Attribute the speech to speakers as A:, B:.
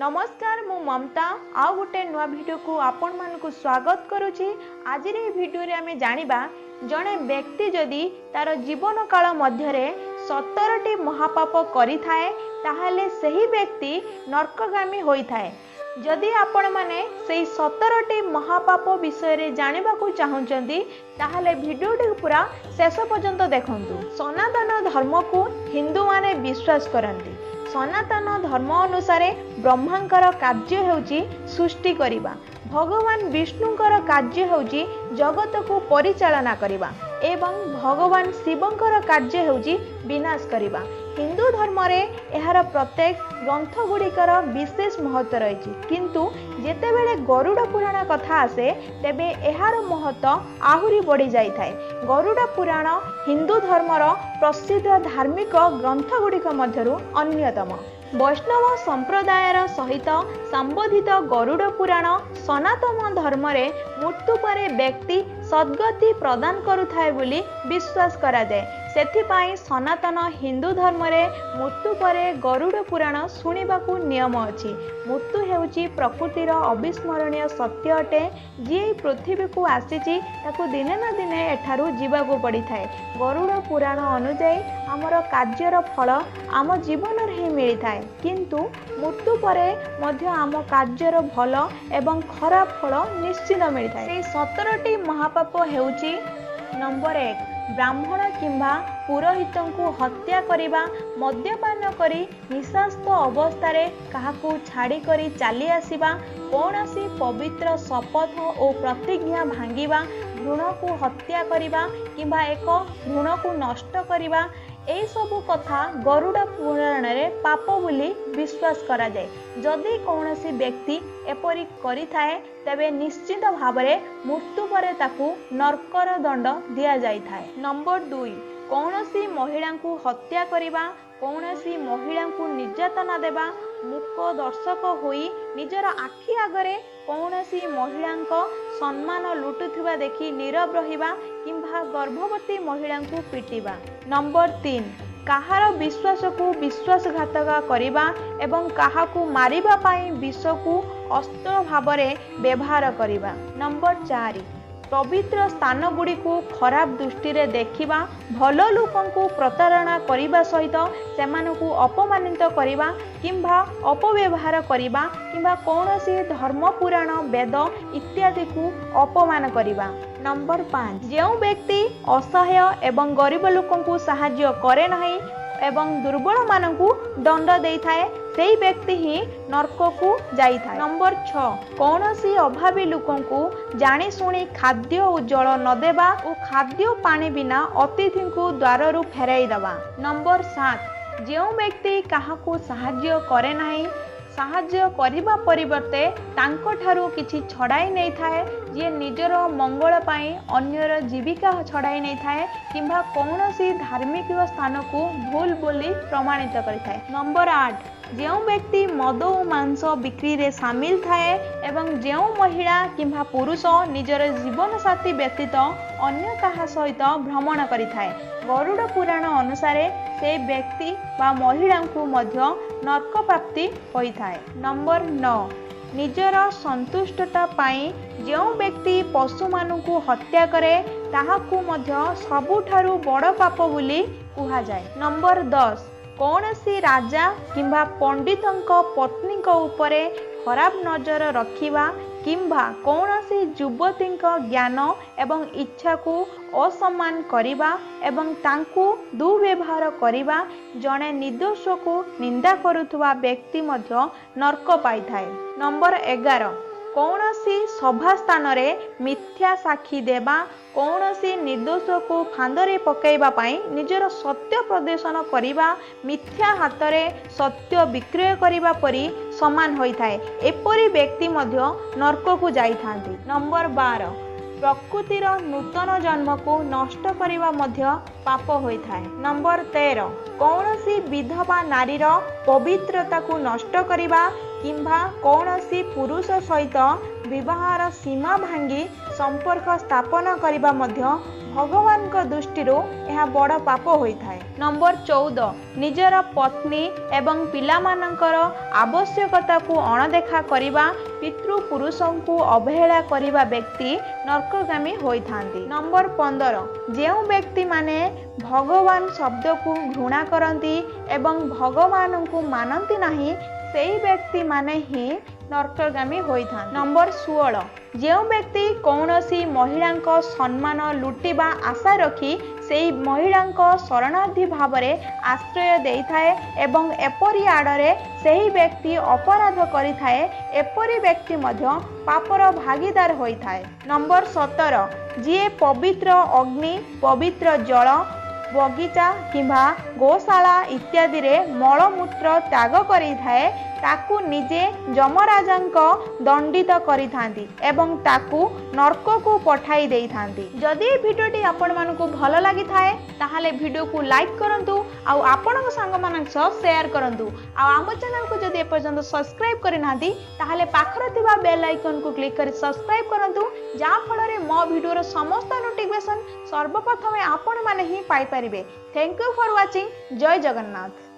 A: ନମସ୍କାର, ମୁଁ ମମତା ଆଉ ଗୋଟେ ନୂଆ ଭିଡ଼ିଓକୁ ଆପଣମାନଙ୍କୁ ସ୍ୱାଗତ କରୁଛି। ଆଜିର ଏହି ଭିଡ଼ିଓରେ ଆମେ ଜାଣିବା, ଜଣେ ବ୍ୟକ୍ତି ଯଦି ତାର ଜୀବନ କାଳ ମଧ୍ୟରେ 17ଟି ମହାପାପ କରିଥାଏ, ତାହେଲେ ସେହି ବ୍ୟକ୍ତି ନର୍କଗାମୀ ହୋଇଥାଏ। ଯଦି ଆପଣମାନେ ସେଇ 17ଟି ମହାପାପ ବିଷୟରେ ଜାଣିବାକୁ ଚାହୁଁଛନ୍ତି, ତାହେଲେ ଭିଡ଼ିଓଟିକୁ ପୁରା ଶେଷ ପର୍ଯ୍ୟନ୍ତ ଦେଖନ୍ତୁ। ସନାତନ ଧର୍ମକୁ ହିନ୍ଦୁମାନେ ବିଶ୍ୱାସ କରନ୍ତି। ସନାତନ ଧର୍ମ ଅନୁସାରେ ବ୍ରହ୍ମାଙ୍କର କାର୍ଯ୍ୟ ହେଉଛି ସୃଷ୍ଟି କରିବା, ଭଗବାନ ବିଷ୍ଣୁଙ୍କର କାର୍ଯ୍ୟ ହେଉଛି ଜଗତକୁ ପରିଚାଳନା କରିବା ଏବଂ ଭଗବାନ ଶିବଙ୍କର କାର୍ଯ୍ୟ ହେଉଛି ବିନାଶ କରିବା। ହିନ୍ଦୁ ଧର୍ମରେ ଏହାର ପ୍ରତ୍ୟେକ ଗ୍ରନ୍ଥ ଗୁଡ଼ିକର ବିଶେଷ ମହତ୍ତ୍ୱ ରହିଛି, କିନ୍ତୁ ଯେତେବେଳେ ଗରୁଡ଼ ପୁରାଣ କଥା ଆସେ, ତେବେ ଏହାର ମହତ୍ତ୍ୱ ଆହୁରି ବଢ଼ିଯାଇଥାଏ। ଗରୁଡ଼ ପୁରାଣ ହିନ୍ଦୁ ଧର୍ମର ପ୍ରସିଦ୍ଧ ଧାର୍ମିକ ଗ୍ରନ୍ଥ ଗୁଡ଼ିକ ମଧ୍ୟରୁ ଅନ୍ୟତମ। ବୈଷ୍ଣବ ସମ୍ପ୍ରଦାୟର ସହିତ ସମ୍ବନ୍ଧିତ ଗରୁଡ଼ ପୁରାଣ ସନାତନ ଧର୍ମରେ ମୃତ୍ୟୁ ପରେ ବ୍ୟକ୍ତି ସଦ୍ଗତି ପ୍ରଦାନ କରୁଥାଏ ବୋଲି ବିଶ୍ୱାସ କରାଯାଏ। ସେଥିପାଇଁ ସନାତନ ହିନ୍ଦୁ ଧର୍ମରେ ମୃତ୍ୟୁ ପରେ ଗରୁଡ଼ ପୁରାଣ ଶୁଣିବାକୁ ନିୟମ ଅଛି। ମୃତ୍ୟୁ ହେଉଛି ପ୍ରକୃତିର ଅବିସ୍ମରଣୀୟ ସତ୍ୟ ଅଟେ। ଯିଏ ଏହି ପୃଥିବୀକୁ ଆସିଛି, ତାକୁ ଦିନେ ନା ଦିନେ ଏଠାରୁ ଯିବାକୁ ପଡ଼ିଥାଏ। ଗରୁଡ଼ ପୁରାଣ ଅନୁଯାୟୀ ଆମର କାର୍ଯ୍ୟର ଫଳ ଆମ ଜୀବନରେ ହିଁ ମିଳିଥାଏ, କିନ୍ତୁ ମୃତ୍ୟୁ ପରେ ମଧ୍ୟ ଆମ କାର୍ଯ୍ୟର ଭଲ ଏବଂ ଖରାପ ଫଳ ନିଶ୍ଚିତ ମିଳିଥାଏ। ସେଇ 17ଟି ମହାପାପ ହେଉଛି, ନମ୍ବର 1, ବ୍ରାହ୍ମଣ କିମ୍ବା ପୁରୋହିତଙ୍କୁ ହତ୍ୟା କରିବା, ମଦ୍ୟପାନ କରି ନିଶାସ୍ତ ଅବସ୍ଥାରେ କାହାକୁ ଛାଡ଼ି କରି ଚାଲି ଆସିବା, କୌଣସି ପବିତ୍ର ଶପଥ ଓ ପ୍ରତିଜ୍ଞା ଭାଙ୍ଗିବା, ଭ୍ରୂଣକୁ ହତ୍ୟା କରିବା କିମ୍ବା ଏକ ଭ୍ରୂଣକୁ ନଷ୍ଟ କରିବା। ଏହିସବୁ କଥା ଗରୁଡ଼ ପୁରାଣରେ ପାପ ବୋଲି ବିଶ୍ୱାସ କରାଯାଏ। ଯଦି କୌଣସି ବ୍ୟକ୍ତି ଏପରି କରିଥାଏ, ତେବେ ନିଶ୍ଚିତ ଭାବରେ ମୃତ୍ୟୁ ପରେ ତାକୁ ନର୍କର ଦଣ୍ଡ ଦିଆଯାଇଥାଏ। ନମ୍ବର 2, କୌଣସି ମହିଳାଙ୍କୁ ହତ୍ୟା କରିବା, କୌଣସି ମହିଳାଙ୍କୁ ନିର୍ଯାତନା ଦେବା, ମୂକ ଦର୍ଶକ ହୋଇ ନିଜର ଆଖି ଆଗରେ କୌଣସି ମହିଳାଙ୍କ ସମ୍ମାନ ଲୁଟୁଥିବା ଦେଖି ନୀରବ ରହିବା କିମ୍ବା ଗର୍ଭବତୀ ମହିଳାଙ୍କୁ ପିଟିବା। ନମ୍ବର 3, କାହାର ବିଶ୍ୱାସକୁ ବିଶ୍ୱାସଘାତକ କରିବା ଏବଂ କାହାକୁ ମାରିବା ପାଇଁ ବିଷକୁ ଅସ୍ତ୍ର ଭାବରେ ବ୍ୟବହାର କରିବା। ନମ୍ବର 4, ପବିତ୍ର ସ୍ଥାନଗୁଡ଼ିକୁ ଖରାପ ଦୃଷ୍ଟିରେ ଦେଖିବା, ଭଲ ଲୋକଙ୍କୁ ପ୍ରତାରଣା କରିବା ସହିତ ସେମାନଙ୍କୁ ଅପମାନିତ କରିବା କିମ୍ବା ଅପବ୍ୟବହାର କରିବା କିମ୍ବା କୌଣସି ଧର୍ମ, ପୁରାଣ, ବେଦ ଇତ୍ୟାଦିକୁ ଅପମାନ କରିବା। ନମ୍ବର 5, ଯେଉଁ ବ୍ୟକ୍ତି ଅସହାୟ ଏବଂ ଗରିବ ଲୋକଙ୍କୁ ସାହାଯ୍ୟ କରେ ନାହିଁ ଏବଂ ଦୁର୍ବଳମାନଙ୍କୁ ଦଣ୍ଡ ଦେଇଥାଏ, ସେଇ ବ୍ୟକ୍ତି ହିଁ ନର୍କକୁ ଯାଇଥାଏ। ନମ୍ବର 6, କୌଣସି ଅଭାବୀ ଲୋକଙ୍କୁ ଜାଣିଶୁଣି ଖାଦ୍ୟ ଓ ଜଳ ନ ଦେବା ଓ ଖାଦ୍ୟ ପାଣି ବିନା ଅତିଥିଙ୍କୁ ଦ୍ୱାରରୁ ଫେରାଇ ଦେବା। ନମ୍ବର 7, ଯେଉଁ ବ୍ୟକ୍ତି କାହାକୁ ସାହାଯ୍ୟ କରେ ନାହିଁ, ସାହାଯ୍ୟ କରିବା ପରିବର୍ତ୍ତେ ତାଙ୍କଠାରୁ କିଛି ଛଡ଼ାଇ ନେଇଥାଏ, ଯିଏ ନିଜର ମଙ୍ଗଳ ପାଇଁ ଅନ୍ୟର ଜୀବିକା ଛଡ଼ାଇ ନେଇଥାଏ କିମ୍ବା କୌଣସି ଧାର୍ମିକ ସ୍ଥାନକୁ ଭୁଲ ବୋଲି ପ୍ରମାଣିତ କରିଥାଏ। ନମ୍ବର 8, ଯେଉଁ ବ୍ୟକ୍ତି ମଦ ଓ ମାଂସ ବିକ୍ରିରେ ସାମିଲ ଥାଏ ଏବଂ ଯେଉଁ ମହିଳା କିମ୍ବା ପୁରୁଷ ନିଜର ଜୀବନସାଥୀ ବ୍ୟତୀତ ଅନ୍ୟ କାହା ସହିତ ଭ୍ରମଣ କରିଥାଏ, ଗରୁଡ଼ ପୁରାଣ ଅନୁସାରେ ସେ ବ୍ୟକ୍ତି ବା ମହିଳାଙ୍କୁ ମଧ୍ୟ ନର୍କ ପ୍ରାପ୍ତି ହୋଇଥାଏ। ନମ୍ବର 9, ନିଜର ସନ୍ତୁଷ୍ଟତା ପାଇଁ ଯେଉଁ ବ୍ୟକ୍ତି ପଶୁମାନଙ୍କୁ ହତ୍ୟା କରେ, ତାହାକୁ ମଧ୍ୟ ସବୁଠାରୁ ବଡ଼ ପାପ ବୋଲି କୁହାଯାଏ। ନମ୍ବର 10, କୌଣସି ରାଜା କିମ୍ବା ପଣ୍ଡିତଙ୍କ ପତ୍ନୀଙ୍କ ଉପରେ ଖରାପ ନଜର ରଖିବା କିମ୍ବା କୌଣସି ଯୁବତୀଙ୍କ ଜ୍ଞାନ ଏବଂ ଇଚ୍ଛାକୁ ଅସମ୍ମାନ କରିବା ଏବଂ ତାଙ୍କୁ ଦୁର୍ବ୍ୟବହାର କରିବା, ଜଣେ ନିର୍ଦ୍ଦୋଷକୁ ନିନ୍ଦା କରୁଥିବା ବ୍ୟକ୍ତି ମଧ୍ୟ ନର୍କ ପାଇଥାଏ। ନମ୍ବର 11, କୌଣସି ସଭା ସ୍ଥାନରେ ମିଥ୍ୟା ସାକ୍ଷୀ ଦେବା, କୌଣସି ନିର୍ଦ୍ଦୋଷକୁ ଫାନ୍ଦରେ ପକାଇବା ପାଇଁ ନିଜର ସତ୍ୟ ପ୍ରଦର୍ଶନ କରିବା, ମିଥ୍ୟା ହାତରେ ସତ୍ୟ ବିକ୍ରୟ କରିବା ପରି ସମାନ ହୋଇଥାଏ। ଏପରି ବ୍ୟକ୍ତି ମଧ୍ୟ ନର୍କକୁ ଯାଇଥାନ୍ତି। ନମ୍ବର 12, ପ୍ରକୃତିର ନୂତନ ଜନ୍ମକୁ ନଷ୍ଟ କରିବା ମଧ୍ୟ ପାପ ହୋଇଥାଏ। ନମ୍ବର 13, କୌଣସି ବିଧବା ନାରୀର ପବିତ୍ରତାକୁ ନଷ୍ଟ କରିବା, କିମ୍ବା କୌଣସି ପୁରୁଷ ସହିତ ବିବାହର ସୀମା ଭାଙ୍ଗି ସମ୍ପର୍କ ସ୍ଥାପନ କରିବା ମଧ୍ୟ ଭଗବାନଙ୍କ ଦୃଷ୍ଟିରୁ ଏହା ବଡ଼ ପାପ ହୋଇଥାଏ। ନମ୍ବର 14, ନିଜର ପତ୍ନୀ ଏବଂ ପିଲାମାନଙ୍କର ଆବଶ୍ୟକତାକୁ ଅଣଦେଖା କରିବା, ପିତୃପୁରୁଷଙ୍କୁ ଅବହେଳା କରିବା ବ୍ୟକ୍ତି ନର୍କଗାମୀ ହୋଇଥାନ୍ତି। ନମ୍ବର 15, ଯେଉଁ ବ୍ୟକ୍ତିମାନେ ଭଗବାନ ଶବ୍ଦକୁ ଘୃଣା କରନ୍ତି ଏବଂ ଭଗବାନଙ୍କୁ ମାନନ୍ତି ନାହିଁ, ସେଇ ବ୍ୟକ୍ତିମାନେ ହିଁ ନର୍କଗାମୀ ହୋଇଥାନ୍ତି। ନମ୍ବର 16, ଯେଉଁ ବ୍ୟକ୍ତି କୌଣସି ମହିଳାଙ୍କ ସମ୍ମାନ ଲୁଟିବା ଆଶା ରଖି ସେଇ ମହିଳାଙ୍କ ଶରଣାର୍ଥୀ ଭାବରେ ଆଶ୍ରୟ ଦେଇଥାଏ ଏବଂ ଏପରି ଆଡ଼ରେ ସେହି ବ୍ୟକ୍ତି ଅପରାଧ କରିଥାଏ, ଏପରି ବ୍ୟକ୍ତି ମଧ୍ୟ ପାପର ଭାଗିଦାର ହୋଇଥାଏ। ନମ୍ବର 17, ଯିଏ ପବିତ୍ର ଅଗ୍ନି, ପବିତ୍ର ଜଳ, ବଗିଚା କିମ୍ବା ଗୋଶାଳା ଇତ୍ୟାଦିରେ ମଳମୂତ୍ର ତ୍ୟାଗ କରିଥାଏ, ତାକୁ ନିଜେ ଯମରାଜାଙ୍କ ଦଣ୍ଡିତ କରିଥାନ୍ତି ଏବଂ ତାକୁ ନର୍କକୁ ପଠାଇ ଦେଇଥାନ୍ତି। ଯଦି ଏ ଭିଡ଼ିଓଟି ଆପଣମାନଙ୍କୁ ଭଲ ଲାଗିଥାଏ, ତାହେଲେ ଭିଡ଼ିଓକୁ ଲାଇକ୍ କରନ୍ତୁ ଆଉ ଆପଣଙ୍କ ସାଙ୍ଗମାନଙ୍କ ସହ ସେୟାର କରନ୍ତୁ। ଆଉ ଆମ ଚ୍ୟାନେଲକୁ ଯଦି ଏପର୍ଯ୍ୟନ୍ତ ସବସ୍କ୍ରାଇବ୍ କରିନାହାନ୍ତି, ତାହେଲେ ପାଖରେ ଥିବା ବେଲ୍ ଆଇକନ୍କୁ କ୍ଲିକ୍ କରି ସବସ୍କ୍ରାଇବ୍ କରନ୍ତୁ, ଯାହାଫଳରେ ମୋ ଭିଡ଼ିଓର ସମସ୍ତ ନୋଟିଫିକେସନ୍ ସର୍ବପ୍ରଥମେ ଆପଣମାନେ ହିଁ ପାଇପାରିବେ। Thank you for watching. Jay Jagannath.